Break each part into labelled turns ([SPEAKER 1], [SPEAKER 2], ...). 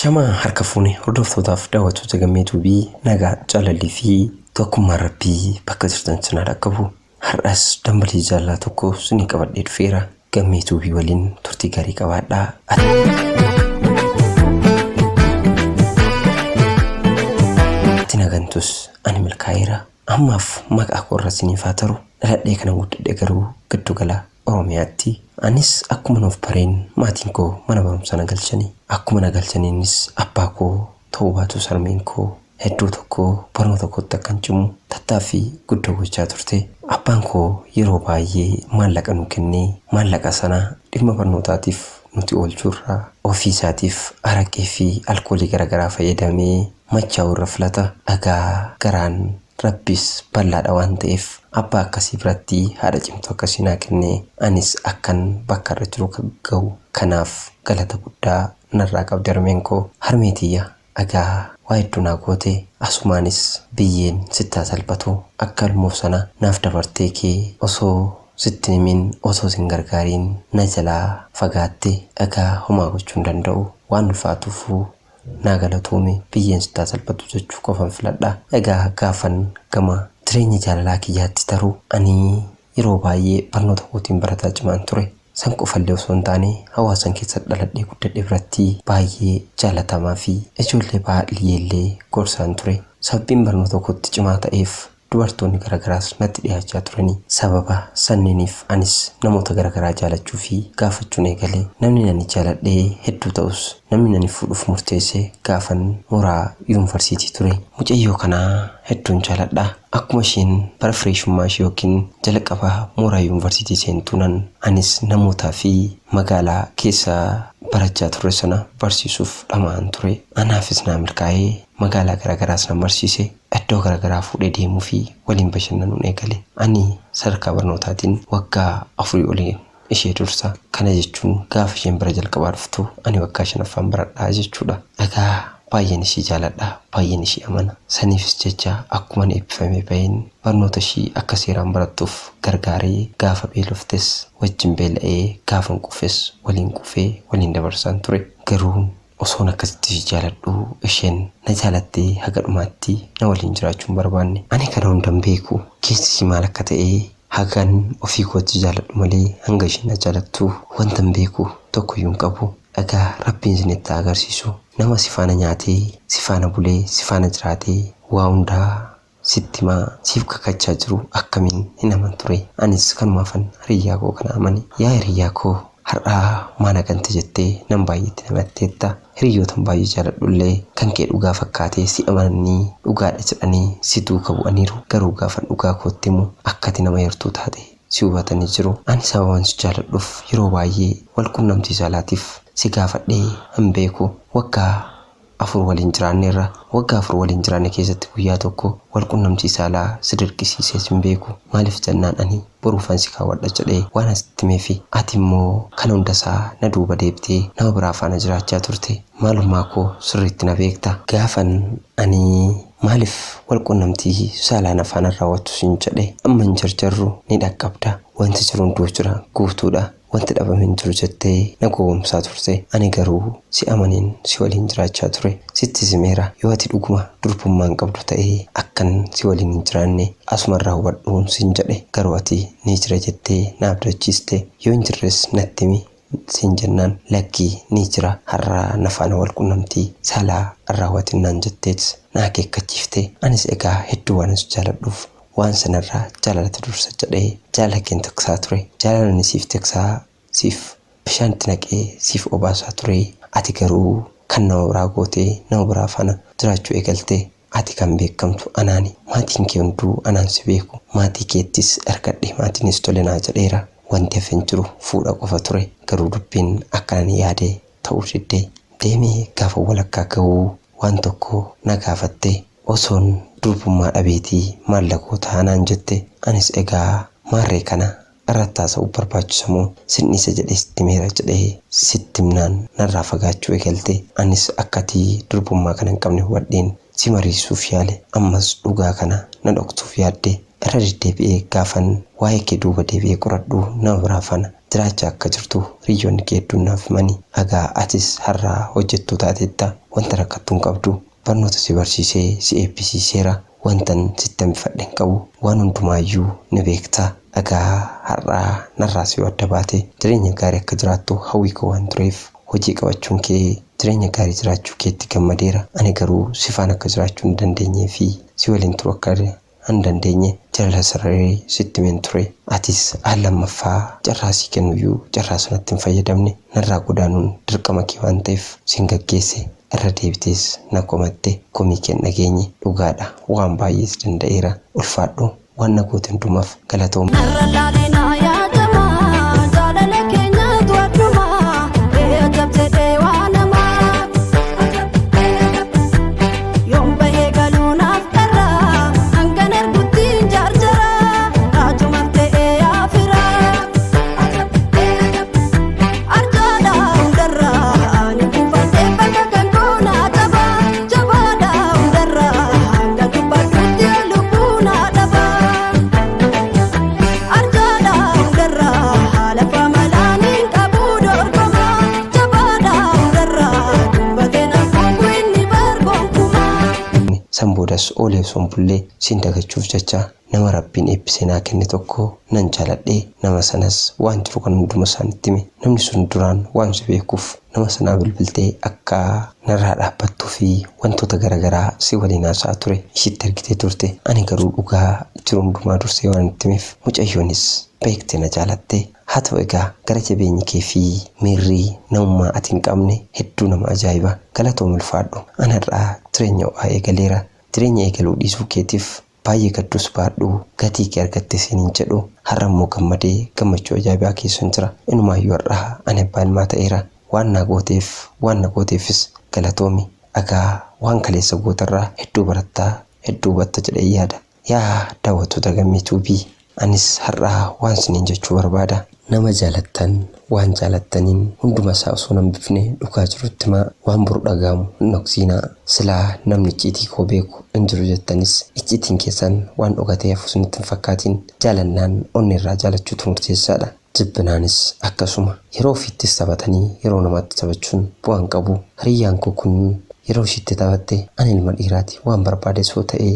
[SPEAKER 1] Ashamaa harka fuune hordoftootaaf daawwattoota Gammee Tuubii, nagaa jaalallii fi tokkummaan Rabbii bakka jirtan sinaa dhaqqabu. Har'as dambalii jaalalaa tokko sinii qabadhee dhufeera. Gammee Tuubii waliin turtii gaarii qabaadhaa. Ati nagantus ani milkaa'eera. Ammaaf maqaa koo irra siniif haa taru. Dhaladhee kanan guddadhe garuu giddu gala Oromiyaatti. Anis akkuma nuuf bareen maatiin koo mana barumsaa na galchani. Akkuma na galchaniinis abbaa koo ta'uu baatus harmeen koo hedduu tokko barnoota kootti akkan cimu tattaaffii guddoo gochaa turte. Abbaan koo yeroo baay'ee maallaqa nuu kennee maallaqa sana dhimma barnootaatiif nuti oolchuurra ofii isaatiif araqee fi alkoolii garaagaraa fayyadamee machaa'uu irra filata. Dhagaa garaan Rabbis bal'aadha waan ta'eef abbaa akkasii biratti haadha cimtuu akkasii naa kenne. Anis akkan bakka irra jiru gahu kanaaf galata guddaa narraa qabdi harmeen koo. Harmee tiyya dhagaa waa hedduu naa goote. Asumaanis biyyeen sitti haa salphatu. Akka ilmoo sana naaf dabartee kee osoo sitti hin himin, osoo sin gargaariin na jalaa fagaatte. Dhagaa homaa gochuu hin danda'u. Waan ulfaatuufuu naa galatoomi, biyyeen sitti haa salphatu jechuu qofan filadha. Egaa gaafan gama jireenya jaalalaa kiyyaatti taru, ani yeroo baay'ee barnoota kootiin barataa cimaan ture. San qofallee osoo hin taane hawaasan keessatti dhaladhee guddadhe biratti baay'ee jaalatamaa fi ijoollee baay'eellee gorsaan ture. Sababbiin barnoota kootti cimaa ta'eef dubartoonni garagaraas natti dhiyaachaa turani. Sababa sanniiniif anis namoota garagaraa jaalachuu fi gaafachuun eegale. Namni ani jaaladhe hedduu ta'us namni ani fuudhuuf murteesse gaafan mooraa yuunvarsiitii ture. Mucayyoo kana hedduun jaaladha. Akkuma isheen bara fireeshummaa ishee yookiin jalqaba mooraa yuunvarsiitii seentuunan anis namootaa fi magaalaa keessa barachaa turre sana barsiisuuf dhama'aan ture. Anaafis naa milkaa'ee magaalaa garagaraas nan barsiise. Iddoo garagaraa fuudhee deemuu fi waliin bashannanuun eegale. Ani sadarkaa barnootaatiin waggaa afurii oliin ishee dursa. Kana jechuun gaafa isheen bara jalqabaa dhuftu ani waggaa shanaffaan baradha jechuudha. Egaa baay'een ishii jaaladha, baay'een ishii amana. Saniifis jecha akkuman eebbifamee baheen barnoota ishii akka seeraan barattuuf gargaaree, gaafa beeloftes wajjin beela'ee, gaafan quufes waliin quufee waliin dabarsaan ture. Garuu osoon akkasitti ishii jaaladhuu isheen na jaalattee haga dhumaatti na waliin jiraachuu hin barbaanne. Ani kana hunda hin beeku. Keessi ishii maal akka ta'e hagan ofii kootti jaaladhu malee hanga isheen na jaalattu wantan beeku tokkoyyuu hin qabu. Egaa Rabbiin isinitti haa agarsiisu. Nama si faana nyaatee, si faana bulee, si faana jiraatee waa hundaa sitti himaa, siif kakachaa jiru akkamiin hin amanture? Anis kanumaafan hiriyyaa koo kana amane. Yaa hiriyyaa koo, har'aa maa na gante jettee nam baay'eetti na himatteetta. Hiriyyootan baay'ee jaaladhullee kan kee dhugaa fakkaatee si amananii dhugaadha jedhanii si duuka bu'aniiru. Garuu gaafan dhugaa kootti himu akka ati nama yartuu taate si hubatanii jiru. Ani sababan si jaaladhuuf yeroo baay'ee wal qunnamtii saalaatiif si gaafadhee hin beeku. Waggaa 4 waliin jiraanneerra. Waggaa 4 waliin jiraanne keessatti guyyaa tokko wal qunnamtii saalaa si dirqisiisees hin beeku. Maaliif jennaan ani boruufan si kaawwadha jedhee waanan sitti himeefi. Ati immoo kana hundasaa na duuba deebitee nama biraa faana jiraachaa turte. Maalummaa koo sirriitti na beekta. Gaafan ani maaliif wal qunnamtii saalaa na faana hin raawwattu siin jedhe amma hin jarjarru, ni dhaqqabda. Wanti jiru hunduu jira, guutuudha. Wanti dhabame hin jiru jettee na gowwoomsaa turte. Ani garuu si amaneen si waliin jiraachaa ture. Sittis himeera. Yoo ati dhuguma durbummaa hin qabdu ta'e akkan si waliin hin jiraanne asumarraa hubadhuun siin jedhe. Garuu ati ni jira jettee na abdachiiste. Yoo hin jirres natti himi siin jennaan lakkii ni jira, har'a na faana wal qunnamtii saalaa hin raawwatin naan jetteet na akeekkachiifte. Anis egaa hedduu waanan si jaaladhuuf waan sanarra jaalalatu dursa jedhee jaalala keen tiksaa ture. Jaalala ani siif tiksaa, siif bishaan itti naqee siif obaasaa ture. Ati garuu kan nama biraa gootee nama biraa faana jiraachuu eegalte. Ati kan beekamtu anaani. Maatiin kee hunduu anaan si beeku. Maatii keettis ergadhe, maatiinis tole naa jedheera. Wanti hafe hin jiru, fuudha qofa ture. Garuu dubbiin akkan ani yaade ta'uu didde. Deemee gaafan walakkaa gahu waan tokko na gaafatte. Osoon durbummaa dhabeetii maal la gootaa naan jette. Anis egaa maarree kana irratti haasa'uu barbaachisa moo sin dhiisa jedhee sitti himeera jedhee sitti himnaan narraa fagaachuu eegalte. Anis akka ati durbummaa kana hin qabne hubadheen si mariisisuuf yaale. Ammas dhugaa kana na dhoksuuf yaadde. Irra deddeebi'ee gaafan waa'ee kee duuba deebi'ee qoradhu nama biraa faana Jiraachaa akka jirtu hiriyyoonni kee hedduun naaf himani. Egaa atis har'a hojjettuu taateetta. Wanta rakkattu hin qabdu. Barnoota si barsiisee si eebbisiiseera. Wantan sitti hambifadhe hin qabu. Waan hundumaayyuu ni beekta. Egaa har'a narraas yoo adda baate jireenya gaarii akka jiraattu hawwii koo waan tureef hojii qabachuun kee jireenya gaarii jiraachuu keetti gammadeera. Ani garuu si faana akka jiraachuu hin dandeenyee fi si waliin turuu akka hin dandeenye jaalala sararee sitti himeen ture. Atis al lammaffaa carraa sii kennuyyuu carraa sanatti hin fayyadamne. Narraa godaanuun dirqama kee waan ta'eef sin gaggeesse. Irra deebitees na komatte. Komii kee hin dhageenye. Dhugaadha waan baay'ee si danda'eera. Ulfaadhu. Waan na goote hundumaaf galatoomi.
[SPEAKER 2] Narra laalinaa yaa jamaa jaalala keenyatu addumaa ee ajab jedhee waa namaa yoom bahee galuu naaf dharraa hangan argutti hin jarjaraa raajumaaf ta'ee yaa firaa arjaadha hundarraa ani kuufadhee bakka kan koonaa jabaa jabaadha hundarraa hanga dubbadhutti lubbuu naa dhabaa. Arjaadha hundarraa haala faamalaan hin qabu dorgomaa jabaadha hundarraa dubbatee na fuudhu inni bargoonkumaa.
[SPEAKER 1] San boodas oolee osoo hin bullee siin dagachuuf jecha nama Rabbiin eebbisee naa kenne tokko nan jaaladhe. Nama sanas waan jiru kan hunduma isaanitti hime. Namni sun duraan waan si beekuuf nama sanaa bilbiltee akka narraa dhaabbattuu fi wantoota garaagaraa si waliin haasa'aa ture ishitti argitee turte. Ani garuu dhugaa jiru hundumaa dursee waan itti himeef mucayyoonis beektee na jaalatte. Haa ta'u egaa gara jabeenyi kee fi miirri namummaa ati hin qabne hedduu nama ajaa'iba. Galatoomi ulfaadhu. Ani har'aa jireenya ho'aa eegaleera. Jireenya eegaluu dhiisuu keetiif baay'ee gaddus baadhu gatii kee argatte siin hin jedhu. Har'a immoo gammadee gammachuu ajaa'ibaa keessan jira. Inumaayyuu har'aa ani abbaa ilmaa ta'eera. Waan naa gooteef waan na gooteefis galatoomi. Egaa waan kaleessa gooterraa hedduu barattaa hedduu hubatta jedhee yaada. Yaa daawwattoota Gammee Tuubii anis har'aa waan isiniin jechuu barbaada. Nama jaalattan waan jaalattaniin hunduma isaa osoo hin hambifne dhugaa jirutti himaa. Waan boru dhaga'amu hin dhoksiinaa. Silaa namni icciitii koo beeku hin jiru jettanis icciitiin keessan waan dhokatee hafu isinitti hin fakkaatiin. Jaalannaan onneerraa jaalachuutu murteessaadha. Jibbinaanis akkasuma. Yeroo ofiittis taphatanii yeroo namaatti taphachuun bu'aa hin qabu. Hiriyyaan koo kun yeroo ishiitti taphatte ani ilma dhiiraati waan barbaades yoo ta'e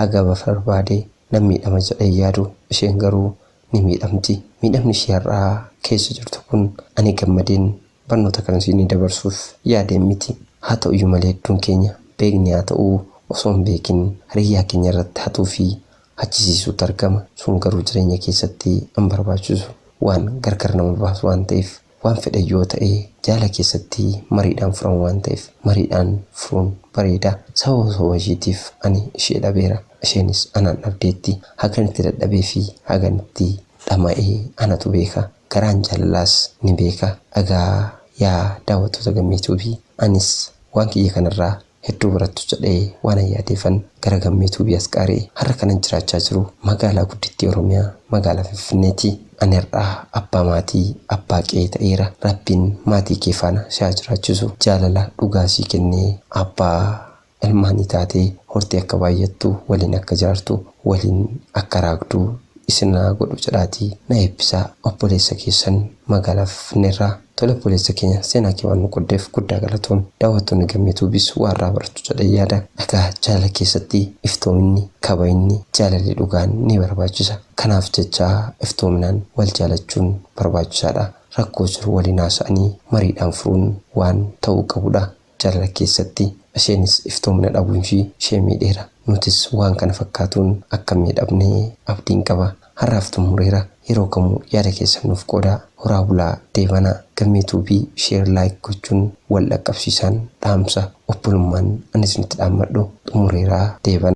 [SPEAKER 1] haga barbaade nan miidhama jedhee hin yaadu. Isheen garuu ni miidhamti. Miidhamni ishee har'aa keessa jirtu kun ani gammadeen barnoota kana isiinii dabarsuuf yaadeen miti. Haa ta'uyyuu malee hedduun keenya beeknee haa ta'uu osoo hin beekin hiriyyaa keenya irratti hatuu fi hachisiisuutu argama. Sun garuu jireenya keessatti hin barbaachisu. Waan gargar nama baasu waan ta'eef. Waan fedhe yoo ta'e jaala keessatti mariidhaan furama waan ta'eef mariidhaan furuun bareeda. Sababa soba ishiitiif ani ishee dhabeera. Isheenis anaan dhabdeetti. Hagan itti dadhabee fi hagan itti dhama'e anatu beeka. Garaan jaalalaas ni beeka. Egaa yaa daawwattoota Gammee Tuubii anis waan kiyya kanarraa hedduu barattu jedhee waanan yaadeefan gara Gammee Tuubii as qaari'e. Har'a kanan jiraachaa jiru magaalaa guddittii Oromiyaa magaalaa Finfinneeti. Ani har'a abbaa maatii, abbaa qe'ee ta'eera. Rabbiin maatii kee faana si haa jiraachisu. Jaalala dhugaa sii kennee abbaa ilmaanii taatee hortee akka baay'attu, waliin akka jaartu, waliin akka raagdu isin haa godhu jedhaatii na eebbisaa. Obboleessa keessan magaalaa Finfinneerraa. Tole obboleessa keenya seenaa kee waan nu qoddeef guddaa galatoomi. Daawwattoonni Gammee Tuubiis waa irraa barattu jedheen yaada. Egaa jaalala keessatti iftoominni, kabajni, jaalalli dhugaan ni barbaachisa. Kanaaf jecha iftoominaan wal jaalachuun barbaachisaadha. Rakkoo jiru waliin haasa'anii mariidhaan furuun waan ta'uu qabudha. Jaalala keessatti isheenis iftoomina dhabuun ishii ishee miidheera. Nutis waan kana fakkaatuun akka hin miidhamne abdiin qaba. Har'aaf xumureera. Yeroo kamuu yaada keessan nuuf qoodaa. Horaa bulaa deebanaa. Gammee Tuubii share like gochuun wal dhaqqabsiisaan dhaamsa obbolummaan ani isinitti dhaammadhu xumureera deebana.